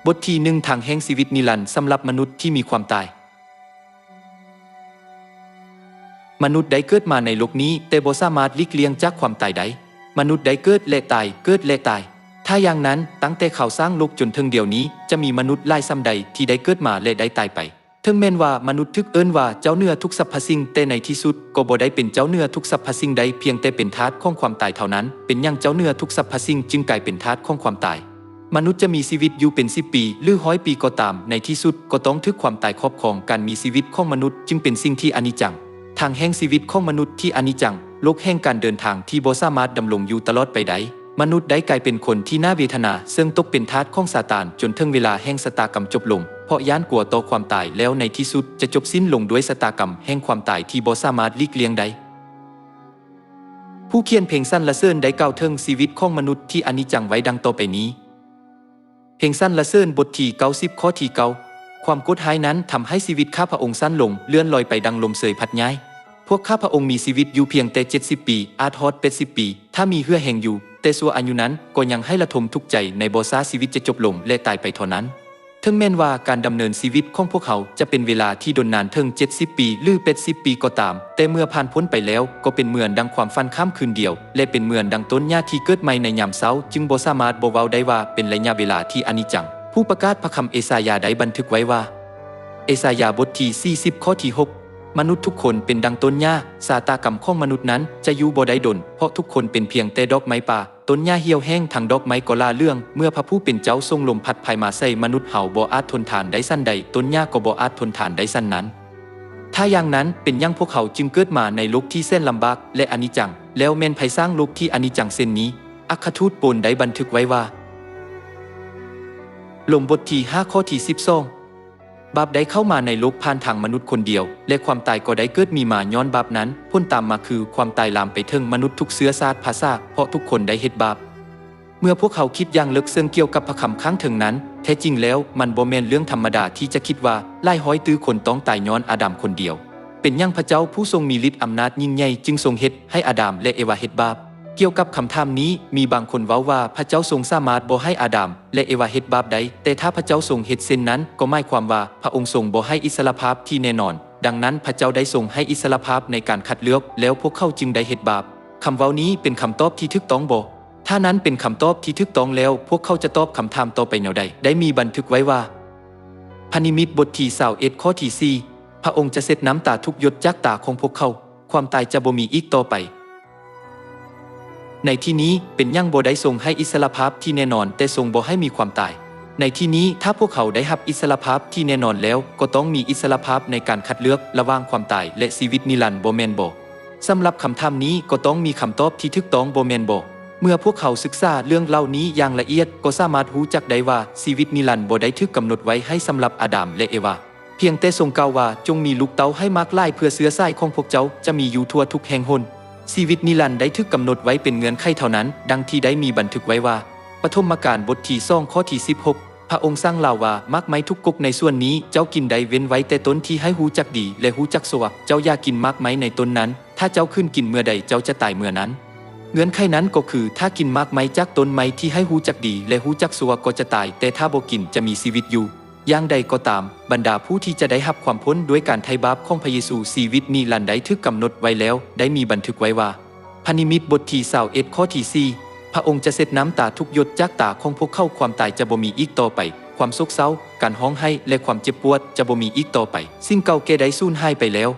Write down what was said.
ບົດທີໜຶ່ງ ທາງແຫ່ງຊີວິດນິລັນສຳລັບມະນຸດທີ່ມີຄວາມຕາຍ. ມະນຸດໄດ້ເກີດມາໃນໂລກນີ້, ແຕ່ບໍ່ສາມາດຫຼີກລ່ຽງຈາກຄວາມຕາຍໄດ້. ມະນຸດໄດ້ເກີດ ແລະ ຕາຍ, ເກີດ ແລະ ຕາຍ. ຖ້າຢ່າງນັ້ນ, ຕັ້ງແຕ່ເຂົາສ້າງໂລກຈົນເຖິງດຽວນີ້, ຈະມີມະນຸດຫຼາຍສ່ຳໃດທີ່ໄດ້ເກີດມາ ແລະ ໄດ້ຕາຍໄປ? ເຖິງແມ່ນວ່າມະນຸດຖືກເອີ້ນວ່າເຈົ້າເໜືອທຸກສັບພະສິ່ງ, ແຕ່ໃນທີ່ສຸດກໍບໍ່ໄດ້ເປັນເຈົ້າເໜືອທຸກສັບພະສິ່ງໄດ້, ພຽງແຕ່ເປັນທາດຂອງຄວາມຕາຍເທົ່ານັ້ນ. ເປັນຫຍັງເຈົ້າເໜືອທຸກສັບພະສິ່ງຈຶ່ງກາຍເປັນທາດຂອງຄວາມຕາຍ? ມະນຸດຈະມີຊີວິດຢູ່ເປັນສິບປີ ຫຼື ຮ້ອຍປີກໍຕາມ, ໃນທີ່ສຸດກໍຕ້ອງຖືກຄວາມຕາຍຄອບຄອງ. ການມີຊີວິດຂອງມະນຸດຈຶ່ງເປັນສິ່ງທີ່ອະນິດຈັງ. ທາງແຫ່ງຊີວິດຂອງມະນຸດທີ່ອະນິດຈັງ, ໂລກແຫ່ງການເດີນທາງທີ່ບໍ່ສາມາດດຳລົງຢູ່ຕະຫຼອດໄປໄດ້. ມະນຸດໄດ້ກາຍເປັນຄົນທີ່ໜ້າເວທະນາ, ເຊິ່ງຕົກເປັນທາດຂອງຊາຕານຈົນເຖິງເວລາແຫ່ງຊະຕາກຳຈົບລົງ, ເພາະຢ້ານກົວຕໍ່ຄວາມຕາຍ, ແລ້ວໃນທີ່ສຸດຈະຈົບສິ້ນລົງດ້ວຍຊະຕາກຳແຫ່ງຄວາມຕາຍທີ່ບໍ່ສາມາດຫຼີກລ່ຽງໄດ້. ຜູ້ຂຽນເພງສັນລະເສີນໄດ້ກ່າວເຖິງຊີວິດຂອງມະນຸດທີ່ອະນິດຈັງໄວ້ດັ່ງຕໍ່ໄປນີ້. ເພງສັນລະເສີນບົດທີເກົ້າສິບ ຂໍ້ທີເກົ້າ ຄວາມໂກດຮ້າຍນັ້ນທຳໃຫ້ຊີວິດຂ້າພະອົງສັ້ນລົງ, ເລື່ອນລອຍໄປດັ່ງລົມເຊີຍພັດຍ້າຍ. ພວກຂ້າພະອົງມີຊີວິດຢູ່ພຽງແຕ່ເຈັດສິບປີ, ອາດຮອດແປດສິບປີ, ຖ້າມີເຫື່ອແຮງຢູ່, ແຕ່ຊົ່ວອາຍຸນັ້ນກໍຍັງໃຫ້ລະທົມທຸກໃຈໃນບໍ່ຊ້າ, ຊີວິດຈະຈົບລົງ ແລະ ຕາຍໄປເທົ່ານັ້ນ. ເຖິງແມ່ນວ່າການດຳເນີນຊີວິດຂອງພວກເຮົາຈະເປັນເວລາທີ່ດົນນານເຖິງເຈັດສິບປີ ຫຼື ແປດສິບປີກໍຕາມ, ແຕ່ເມື່ອຜ່ານພົ້ນໄປແລ້ວ, ກໍເປັນເໝືອນດັ່ງຄວາມຝັນຂ້າມຄືນດຽວ, ແລະ ເປັນເໝືອນດັ່ງຕົ້ນຫຍ້າທີ່ເກີດໃໝ່ໃນຍາມເຊົ້າ, ຈຶ່ງບໍ່ສາມາດບໍ່ເວົ້າໄດ້ວ່າເປັນໄລຍະເວລາທີ່ອະນິດຈັງ. ຜູ້ປະກາດພະຄຳເອສາຍາໄດ້ບັນທຶກໄວ້ວ່າ, ເອສາຍາບົດທີສີ່ສິບ ຂໍ້ທີຫົກ ມະນຸດທຸກຄົນເປັນດັ່ງຕົ້ນຫຍ້າ, ຊາຕາກຳຂອງມະນຸດນັ້ນຈະຢູ່ບໍ່ໄດ້ດົນ, ເພາະທຸກຄົນເປັນພຽງແຕ່ດອກໄມ້ປ່າ. ຕົ້ນຫຍ້າຫ່ຽວແຫ້ງ, ທັງດອກໄມ້ກໍຫຼ້າເຫຼືອງ. ເມື່ອພະຜູ້ເປັນເຈົ້າສົ່ງລົມພັດພາຍມາໃສ່ມະນຸດ, ເຮົາບໍ່ອາດທົນທານໄດ້ສັນໃດ, ຕົ້ນຫຍ້າກໍບໍ່ອາດທົນທານໄດ້ສັນນັ້ນ. ຖ້າຢ່າງນັ້ນ, ເປັນຫຍັງພວກເຮົາຈຶ່ງເກີດມາໃນໂລກທີ່ແສນລຳບາກ ແລະ ອະນິດຈັງ? ແລ້ວແມ່ນໃຜສ້າງໂລກທີ່ອະນິດຈັງເຊັ່ນນີ້? ອັກຄະທູດໂປນໄດ້ບັນທຶກໄວ້ວ່າ, ໂລມບົດທີຫ້າ ຂໍ້ທີສິບສອງ ບາບໄດ້ເຂົ້າມາໃນໂລກຜ່ານທາງມະນຸດຄົນດຽວ, ແລະ ຄວາມຕາຍກໍໄດ້ເກີດມີມາຍ້ອນບາບນັ້ນ. ຜົນຕາມມາຄືຄວາມຕາຍລາມໄປເຖິງມະນຸດທຸກເຊື້ອຊາດພາສາ, ເພາະທຸກຄົນໄດ້ເຮັດບາບ. ເມື່ອພວກເຮົາຄິດຢ່າງເລິກເຊິ່ງກ່ຽວກັບພະຄຳຂ້າງເທິງນັ້ນ, ແທ້ຈິງແລ້ວມັນບໍ່ແມ່ນເລື່ອງທຳມະດາທີ່ຈະຄິດວ່າຫຼາຍຮ້ອຍຕື້ຄົນຕ້ອງຕາຍຍ້ອນອາດາມຄົນດຽວ. ເປັນຫຍັງພະເຈົ້າຜູ້ຊົງມີລິດອຳນາດຍິ່ງໃຫຍ່ຈຶ່ງຊົງເຮັດໃຫ້ອາດາມ ແລະ ເອວາເຮັດບາບ? ກ່ຽວກັບຄຳຖາມນີ້, ມີບາງຄົນເວົ້າວ່າພະເຈົ້າຊົງສາມາດບໍ່ໃຫ້ອາດາມ ແລະ ເອວາເຮັດບາບໄດ້, ແຕ່ຖ້າພະເຈົ້າຊົງເຮັດເຊັ່ນນັ້ນ, ກໍໝາຍຄວາມວ່າພະອົງຊົງບໍ່ໃຫ້ອິດສະຫຼະພາບທີ່ແນ່ນອນ. ດັ່ງນັ້ນ, ພະເຈົ້າໄດ້ຊົງໃຫ້ອິດສະຫຼະພາບໃນການຄັດເລືອກ, ແລ້ວພວກເຂົາຈຶ່ງໄດ້ເຮັດບາບ. ຄຳເວົ້ານີ້ເປັນຄຳຕອບທີ່ຖືກຕ້ອງບໍ່? ຖ້ານັ້ນເປັນຄຳຕອບທີ່ຖືກຕ້ອງແລ້ວ, ພວກເຂົາຈະຕອບຄຳຖາມຕໍ່ໄປແນວໃດ? ໄດ້ມີບັນທຶກໄວ້ວ່າ, ພະນິມິດບົດທີຊາວເອັດ ຂໍ້ທີສີ່ ພະອົງຈະເຊັດນ້ຳຕາທຸກຢົດຈາກຕາຂອງພວກເຂົາ, ຄວາມຕາຍຈະບໍ່ມີອີກຕໍ່ໄປ. ໃນທີ່ນີ້, ເປັນຫຍັງບໍ່ໄດ້ຊົງໃຫ້ອິດສະຫຼະພາບທີ່ແນ່ນອນ, ແຕ່ຊົງບໍ່ໃຫ້ມີຄວາມຕາຍ? ໃນທີ່ນີ້, ຖ້າພວກເຮົາໄດ້ຮັບອິດສະຫຼະພາບທີ່ແນ່ນອນແລ້ວ, ກໍຕ້ອງມີອິດສະຫຼະພາບໃນການຄັດເລືອກລະຫວ່າງຄວາມຕາຍ ແລະ ຊີວິດນິລັນ, ບໍ່ແມ່ນບໍ? ສຳລັບຄຳຖາມນີ້, ກໍຕ້ອງມີຄຳຕອບທີ່ຖືກຕ້ອງ, ບໍ່ແມ່ນບໍ? ເມື່ອພວກເຮົາສຶກສາເລື່ອງເຫຼົ່ານີ້ຢ່າງລະອຽດ, ກໍສາມາດຮູ້ຈັກໄດ້ວ່າ ຊີວິດນິລັນບໍ່ໄດ້ຖືກກຳນົດໄວ້ໃຫ້ສຳລັບອາດາມ ແລະ ເອວາ. ພຽງແຕ່ຊົງກ່າວວ່າ, ຈົ່ງມີລູກເຕົ້າໃຫ້ມາກຫຼາຍ, ເພື່ອເຊື້ອສາຍຂອງພວກເຈົ້າຈະມີຢູ່ທົ່ວທຸກແຫ່ງຫົນ. ຊີວິດນິລັນໄດ້ຖືກກຳນົດໄວ້ເປັນເງື່ອນໄຂເທົ່ານັ້ນ, ດັ່ງທີ່ໄດ້ມີບັນທຶກໄວ້ວ່າ, ປະຖົມມະການບົດທີສອງ ຂໍ້ທີສິບຫົກ, ພະອົງສັ່ງລາວວ່າ, ໝາກໄມ້ທຸກກົກໃນສວນນີ້ເຈົ້າກິນໄດ້, ເວັ້ນໄວ້ແຕ່ຕົ້ນທີ່ໃຫ້ຮູ້ຈັກດີ ແລະ ຮູ້ຈັກຊົ່ວ. ເຈົ້າຢ່າກິນໝາກໄມ້ໃນຕົ້ນນັ້ນ, ຖ້າເຈົ້າຄືນກິນເມື່ອໃດ, ເຈົ້າຈະຕາຍເມື່ອນັ້ນ. ເງື່ອນໄຂນັ້ນກໍຄື, ຖ້າກິນໝາກໄມ້ຈາກຕົ້ນໄມ້ທີ່ໃຫ້ຮູ້ຈັກດີ ແລະ ຮູ້ຈັກຊົ່ວ, ກໍຈະຕາຍ, ແຕ່ຖ້າບໍ່ກິນ, ຈະມີຊີວິດຢູ່. ຢ່າງໃດກໍຕາມ, ບັນດາຜູ້ທີ່ຈະໄດ້ຮັບຄວາມພົ້ນດ້ວຍການໄຖ່ບາບຂອງພະເຢຊູ, ຊີວິດນິລັນໄດ້ຖືກກຳນົດໄວ້ແລ້ວ. ໄດ້ມີບັນທຶກໄວ້ວ່າ, ພະນິມິດບົດທີຊາວເອັດ ຂໍ້ທີສີ່, ພະອົງຈະເຊັດນ້ຳຕາທຸກຢົດຈາກຕາຂອງພວກເຂົາ, ຄວາມຕາຍຈະບໍ່ມີອີກຕໍ່ໄປ. ຄວາມໂສກເສົ້າ, ການຮ້ອງໄຫ້ ແລະ ຄວາມເຈັບປວດຈະບໍ່ມີອີກຕໍ່ໄປ. ສິ່ງເກົ່າແກ່ໄດ້ສູນຫາຍໄປແລ້ວ.